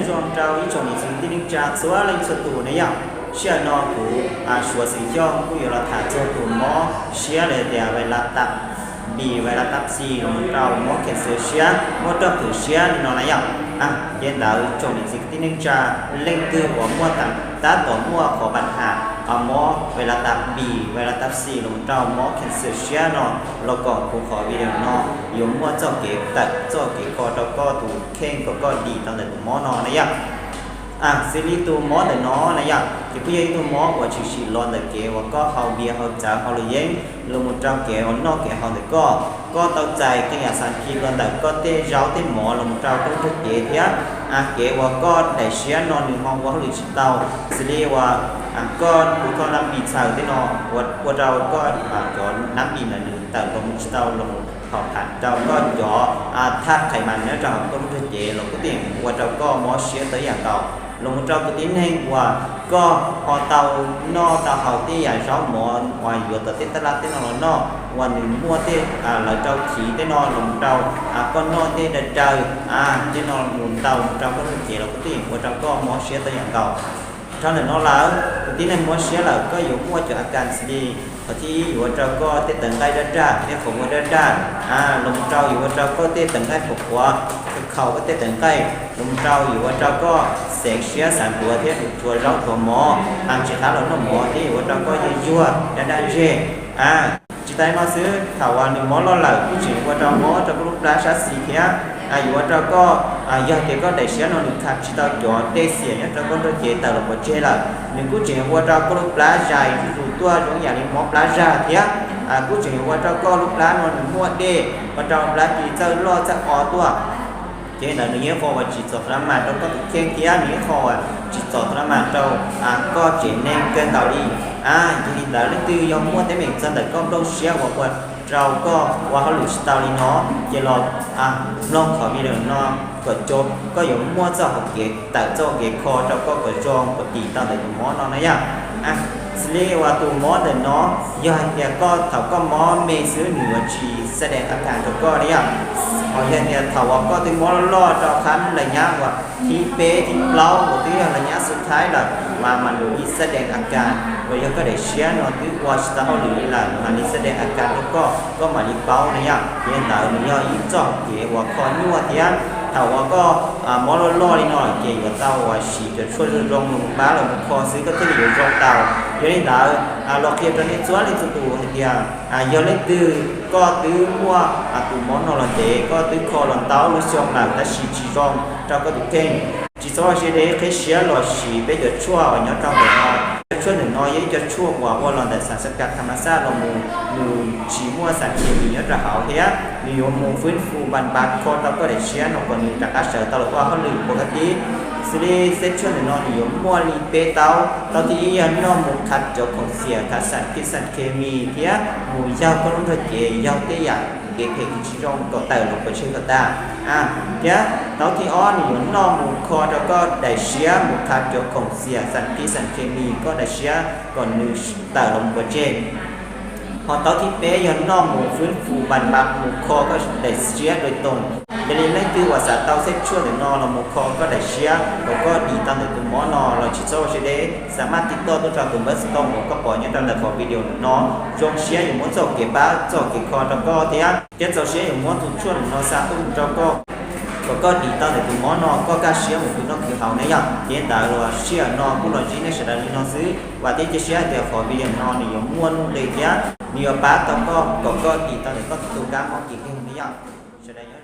Zoo rau ib tsoom niam txiv kwv tij neej tsa txhua leej txhua tus na yom. Sij hawm no kuv Suav Xeem Xyooj kuj yuav los tham txog tus mob siab los tias vais las tab bis, vais las tab xis los rau mob khees xwm siab, mob roj khees siab li no na yom. Ces ntawd tsoom niam txiv kwv tij neej tsa leej twg uas muaj tab tom muaj qhov pab ham mob vais las tab bis, vais las tab xis los rau mob khees xwm siab no los koom kuv qhov video no, yuav muaj txoj kev tawm txoj kev kho rau koj tus kheej kom koj dim tau ntawm tus mob no na yom. Xws li tus mob ntawm no na yom, ces kuj yog ib tug mob uas tshwm sim los ntawm kev uas koj haus npias haus txawv haus luam yeeb los mus rau kev uas noj kev haus ntawm koj. Koj tau txais tej yam xav khi los ntawm koj tej zaub tej mov los mus rau koj lub ntiag cev thiab kev uas koj daim siab no nws ho ua hauj lwm tsis tau. Xws li uas koj tus kho nab npis txhaws tej no ua rau koj cov nab npis ntawd nws tawm los mus tsis tau los mus phom pham rau koj cov thaj qhais mas nyob rau hauv koj lub ntiag cev los kuj yeej ua rau koj mob siab tau ib yam nkaus. Los mus rau tus tib neeg uas koj ho tau noj tau haus tej yam zaub mov uas yuav tom tej tab laj tej no los noj uas nws muaj tej lawv rau chiv tej no los mus rau koj noj tej dav daws tej no mus ntau mus rau koj lub ntiag cev los kuj yeej ua rau koj mob siab tau ib yam nkaus. Dhau ntawm no lawm, tus tib neeg mob siab lawm koj yuav muaj cov a kas xws li, qhov thib ib yuav ua rau koj tej tawv nqaij daj daj, tej qhov muag daj daj, los mus rau yuav ua rau koj tej tawv nqaij pom quav, khaus koj tej tawv nqaij, los mus rau yuav ua rau koj xeev siab xav ntxuav thiab tus tsuav zaub tsuav mov, tsis qab los noj mov thiab yuav ua rau koj yuag yuag daj daj ntseg. Tsis tas li no xwb, thaum uas nws mob loj lawm kuj tseem ua rau mob rau koj lub plab sab xis thiab. Yuav ua rau koj, yog tias koj daim siab no nws khav tsis tau cov dej xiam nyob rau koj ntiag cev tawm los pov tseg lawm, nws kuj tseem ua rau koj lub plab zais zuj zus tuaj zoo yam li mob plab zag thiab. Kuj tseem yuav ua rau koj lub plab no nws muaj dej ua rau plab cis txawj loj txawj o tuaj. Ces ntawd nws yog ib qho uas tsim txom tau lab mas rau koj tus kheej thiab nws yog ib qho uas tsim txom tau lab mas rau koj tsev neeg kawg nkaus li. Yog li ntawd leej twg yog muaj teeb meem txog ntawm koj nplooj siab uas ua rau koj ua hauj lwm tsis tau li no, ces los mloog qhov video no kom koj yuav muaj txoj hau kev tawm txoj kev kho rau koj kom zoo kom dim tau ntawm tus mob no na yom. Xws li uas tus mob ntawm no, yog hais tias koj thaum koj mob me xwb nws yuav tsis xa dees a kas rau koj na yom. Ho yog tias thaum uas koj twb mob loj loj rau qhab laj nyab uas thib peb thib plaub uas twb yog laj nyab xub thaib lawm mas mam li xa dees a kas, uas yog koj daim siab no twb ua tsis tau hauj lwm li lawm mam li xa dees a kas rau koj, koj mam li paub na yom. Ces ntawd nws yog ib txoj kev uas kho nyuaj thiab. Thaum uas koj mob loj loj li no ces yuav tau uas siv cov tshuaj zoo zoo los pab los kho xwb koj thiaj li yuav zoo tau. Yog li ntawd los qhia rau nej txhua leej txhua tus hais tias yog leej twg koj twb muaj tus mob no los ntev, koj twb kho los ntau lub xyoo lawm tab sis tsis zoo rau koj tus kheej, tsis txhob ua siab deb qhib siab los siv peb cov tshuaj uas nyob rau ntawm no. Cov tshuaj ntawm no yog ib co tshuaj uas ua los ntawm xav xav kas tham mas xaj los mus, nws tsis muaj xav khes nyob rau hauv thiab nws yuav mus fwb fus npas npas kho tau koj daim siab no kom nws rov qab sawv tau los ua hauj lwm ua kab tib. Xws li xeb tshuaj ntawm no nws yuav muaj li peb taub. Taub thib ib yog noj mus khav cov khoom xiam khav xav kis xav khes mis thiab mus yaug koj lub ntiag cev yaug tej yam kev phem kev tsis zoo kom tawm los pov tseg kom tag. Thiab taub thib ob nws yuav noj mus kho rau koj daim siab mus khav cov khoom xiam xav kis xav khes mis koj daim siab kom nws tawm los mus pov tseg. Ho taub thib peb yog noj mus fwb fus npas npas mus kho koj daim siab dua toos. Yog li leej twg uas xav tau xeb tshuaj ntawm no los mus kho koj daim siab kom koj dim tau ntawm tus mob no los tsis txhob ua siab deb, xav maj tiv toj tuaj rau tus npawb xov tooj uas koj pom nyob rau ntawm qhov video no. Zoo siab yuav muab txoj kev pab txoj kev kho rau koj thiab, thiab txaus siab yuav muab tus tshuaj ntawm no xa tuaj mus rau koj kom koj dim tau ntawm tus mob no koj kaj siab mus khwv noj khwv haus na yom. Ces ntawd los sij hawm no kuj los ntsib nej sawv daws li no xwb, vam thiab cia siab hais tias qhov video no nws yuav muaj nuj nqis thiab nws yuav pab tau koj kom koj dim tau ntawm koj tus kab mob kev nkeeg na yom. Sawv daws nyob